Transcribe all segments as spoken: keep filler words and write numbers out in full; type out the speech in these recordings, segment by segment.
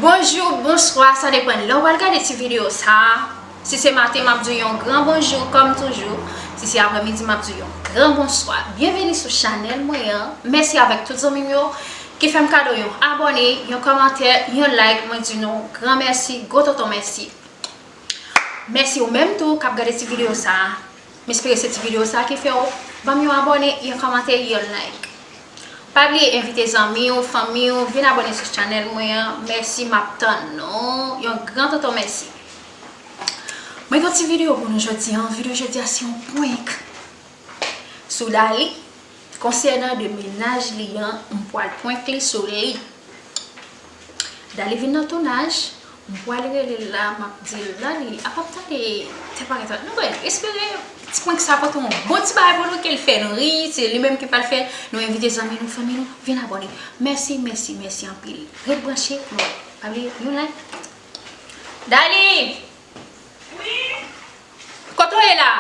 Bonjou, bonswa, sa depann lè w pral gade ti videyo sa a. Si se maten, m ap di w yon gran bonjou, kòm toujou. Si se aprèmidi, m ap di w yon gran bonswa. Byenveni sou chanèl mwen an. Mèsi avèk tout zanmi m yo ki fè m kado yon abòne, yon kòmantè, yon like. Mwen di nou gran mèsi, gwo tonton mèsi. Mèsi ou menm tou k ap gade ti videyo sa a. M espere se ti videyo sa a ki fè w ban m yon abòne, yon kòmantè, yon like. Pa bliye envite zanmi w, fanmi w, vin abòne sou chanèl mwen an. Mèsi, m ap tann nou. Yon gran tonton mèsi. Mwen gen yon ti videyo pou nou jodi a. Videyo jodi a se yon prank sou Dali. Konsènan de mennaj li an, m pral prank li sou li. Dali vin nan tounaj, m pral rele l la, m ap di l, Dali, apa m tande tèt pa gen tèt. Nou pral espere ti prank sa pote yon bon ti bagay pou nou, ke l fè n ri, se li menm ki pral fè l. Nou envite zanmi nou, fanmi nou, vin abòne. Mèsi, mèsi, mèsi anpil. Ret branche, mwen pale yon like. Dali! Wi? Kote w ye la?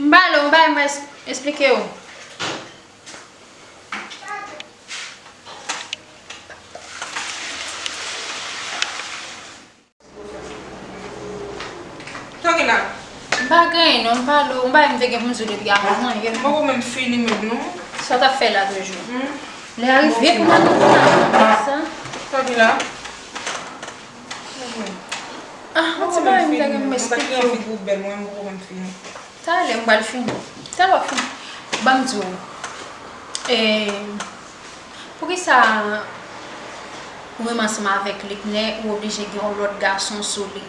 M pale w, m bay mwen es- esplike w. Sa gen la? M pa gen anyen non, m pale w, m bay m te gen pou m di w depi avan mwen ye. M poko menm fini menm non. Sa w t ap fè la toujou? Hmm? Lè a rive pou m al nan tounaj, sa. Sa gen la? Ah, yon ti bagay m te gen pou m esplike w. Talè m pral fini. Talè w ap fini. Ban m di w. E, poukisa ou renmen ansanm avèk Liknè, ou oblije gen yon lòt gason sou li?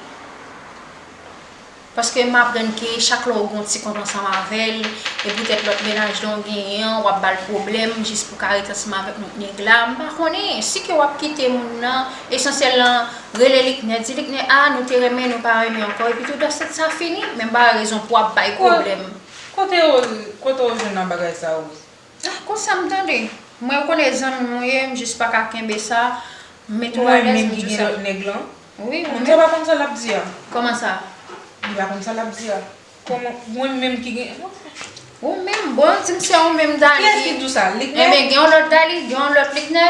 Paske m aprann ke chak lè ou gen yon ti kont ansanm avè l, e poutèt lòt mennaj lan w genyen an, w ap ba l pwoblèm jis pou w ka ret ansanm avèk lòt nèg la. M pa konnen, si ke w ap kite moun nan, esansyèl lan, rele Liknè, di Liknè, a, nou te renmen, nou pa renmen ankò, epi tou, dosye sa fini, men m pa wè rezon pou w ap bay pwoblèm. Kote ou, kote ou jwenn nan bagay sa, Rose? Ah, konsa m tande. Mwen, ou konnen zanmi m ou ye, m jis pa ka kenbe sa. M mete w alèz, m di w sa. Mwen menm ki gen lòt nèg lan? Wi, ou menm. Moun sa pa konn sa l ap di a. Kòman sa? Li pa konn sa l ap di a. Kòman, mwen menm ki gen. Ou menm, bon, di m se ou menm Dali. Kiyès ki di w sa? Liknè? Enben, gen yon lòt Dali, gen yon lòt Liknè.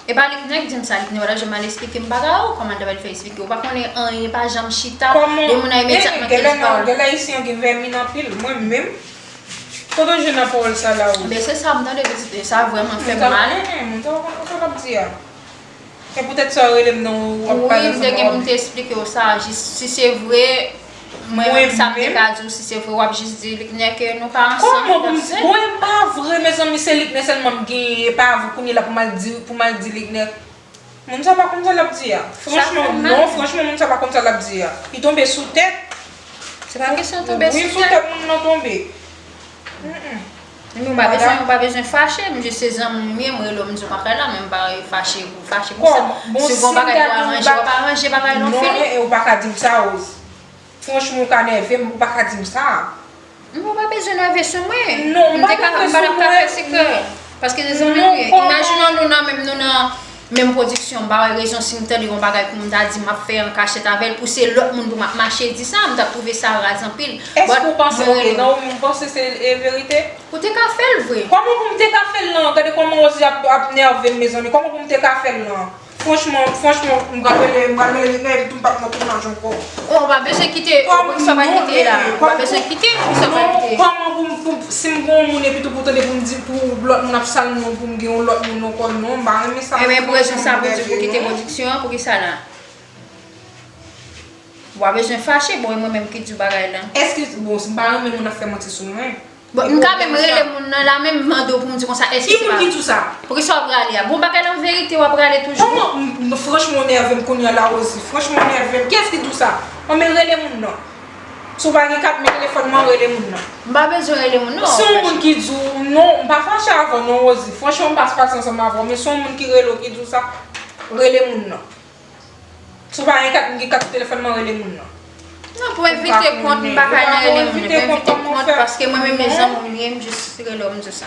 E pa Liknè k di m sa, Liknè pa ta janm al esplike m bagay ou, kòman l ta pral fè esplike ou? Ou pa konnen anyen, pa janm chita, de moun nan imedyatman te di pawòl. Genlè ayisyen yo gen vèmin anpil, mwen menm, kote w jwenn nan pawòl sa la ou? Enben, se sa m tande, pitit, e sa vrèman fè m mal. Moun sa pa konn sa l ap di a. E poutèt sa w rele m nan, w ap pale ansanm avè m. Wi, m te gen pou m te esplike w sa, jis si se vre, mwen menm sa m te ka di w, si se vre, w ap jis di Liknè ke nou pa ansanm, e pa vre, mezanmi, se Liknè sèlman m genyen, e pa vre, kounye la pou m al di, pou m al di Liknè. Moun sa pa konn sa l ap di a. Franchman, non, franchman, moun sa pa konn sa l ap di a. Li tonbe sou tèt. Se pa kesyon tonbe sou tèt. Wi, sou tèt moun nan tonbe. Epi ou pa bezwen, ou pa bezwen fache, m jis se zanmi m ye, m rele w, m di w pa kay la, men m pa fache pou fache pou sa. Si w gen yon bagay pou aranje, w ap aranje bagay lan fini. Non, e, e, ou pa ka di m sa, Rose. Franchman, ou ka nève m, ou pa ka di m sa. M pa bezwen nève sou mwen. Non, m pa nève sou mwen. M te ka, m pa t ap ka fè sekrè. Paske se zanmi m ye. Imajine w, nou nan menm, nou nan menm pwodiksyon, m pa wè rezon si m tande yon bagay pou m ta di m ap fè an kachèt avè l, pou se lòt moun pou m ap mache di sa, m t ap twouve sa raz anpil. Èske ou panse, ok, nan ou menm ou panse se, e, verite? Ou te ka fè l vre. Kòman pou m te ka fè l lan? Gade kòman Rosie ap, ap nève m, mezanmi. Kòman pou m te ka fè l lan? Franchman, franchman, m pral rele, m pral rele Liknè epi tou m p ap nan tounaj ankò. Oh, ou pa bezwen kite, poukisa w pa kite la? Ou pa bezwen kite, poukisa w pa kite? Non, kòman pou m, pou, si m gen yon moun epi tou pou tande pou m di, pou lòt moun ap sal non, pou m gen yon lòt moun ankò, non, m pa renmen sa. Enben, pou rezon sa pou di pou kite pwodiksyon an, poukisa la? Ou pa bezwen fache, bon, e mwen menm ki di w bagay lan. Èske, bon, si m pa renmen moun ap fè manti sou mwen. Bon, m ka menm rele moun nan la, menm mande w pou m di konsa, èske se pa vre? Ki moun ki di w sa? Poukisa w ap rale a? Bon, bagay lan verite, w ap rale toujou. Kòman, m, m, franchman, w nève m kounye a la, Rosie. Franchman, w nève m. Kiyès ki di w sa? Anben, rele moun nan. Si w pa gen kat, men telefòn mwen, rele moun nan. M pa bezwen rele moun nan, franchman. Si yon moun ki di w, non, m pa fache avè w, non, Rosie. Franchman, m pa fache ansanm avè w, men si yon moun ki rele w, ki di w sa, rele moun nan. Si w pa gen kat, m gen kat sou telefòn mwen, rele moun nan. Non, pou evite kont, m pa ka rele moun nan. Pou evite kont, paske mwen menm, e zanmi w m ye, m jis rele w, m di w sa.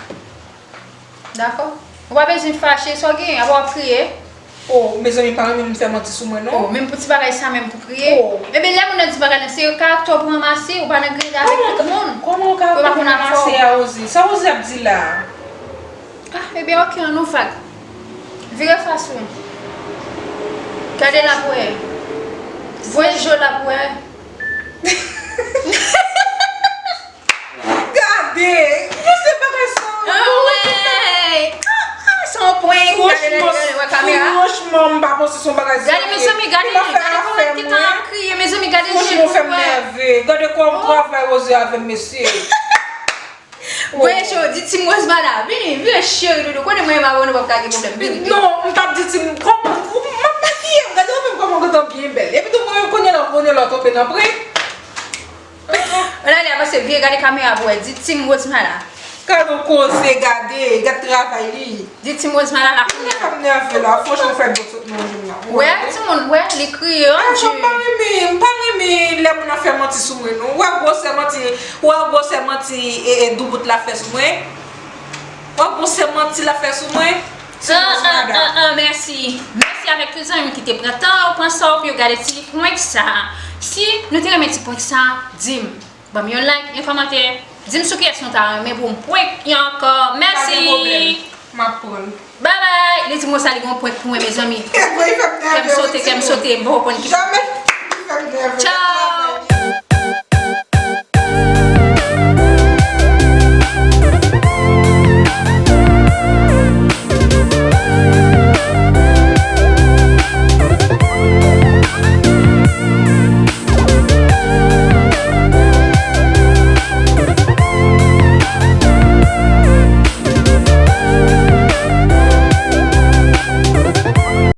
Dakò? Ou pa bezwen fache, sa w genyen, apa w ap kriye? Oh, mezanmi, m pa renmen moun fè manti sou mwen, non. Oh, menm pou ti bagay sa menm pou kriye? Oh. Ebyen, lè moun nan di bagay lan, se karaktè w pou ranmase, ou pa nan grade avèk tout moun. Kòman, kòman karaktè pou ranmase a, Rosie? Sa Rosie ap di la? Ah, ebyen, ok, an nou vag. Vire fas ou. Gade l ap wè. Voye je w l ap wè. Gade, yo se bagay sa. Anmwey! Ah, ah, se yon prank. Gade, gade, gade, wè kamera. Franchman, m pa panse se yon bagay serye. Gade, mezanmi, gade, gade kòman li gentan ap kriye, mezanmi, gade je l pou wè. Franchman, w fè m nève. Gade kòman travay Rose avè m, mesye. Voye je w, di Team Rose Mada. Vini, vini, cheri doudou. Konnen mwen e maman nou p ap ka gen pwoblèm. Vini, vini. Non, m p ap di Team, kòman, ou, m ap makiye m, gade ou menm kòman w gentan byen bèl. Epi tou mwen menm kounye a la, kounye a la w tonbe nan prank. Ann ale a, pase vire gade kamera pou wè, di Team Rose Mada. Gade yon koze, gade, gade travay li. Di Team Rose Mada la kounye a. Sa fè m nève la, franchman, fè dlo sot nan je m la. Wè, timoun, wè, li kriye, oh Dieu. Mwen pa renmen, m pa renmen lè moun ap fè manti sou mwen, non. Wè gwosè manti, wè gwosè manti, e, e, doubout la fè sou mwen. Wè gwosè manti la fè sou mwen. Team Rose Mada. Ah, ah, ah, mèsi. Mèsi avèk tout zanmi m ki te pran tan yo, pran sa yo pou yo gade ti prank sa. Si nou te renmen ti prank sa, di m. Ban m yon like, yon kòmantè. Di m sou kiyès nou ta renmen pou m prank ankò. Mèsi. Pa gen pwoblèm. M ap pran l. Bye bye. Li di m konsa li gen yon prank pou mwen, mezanmi. Kè m sote, kè m sote. M poko konn ki. Jamè. Li fè m nève.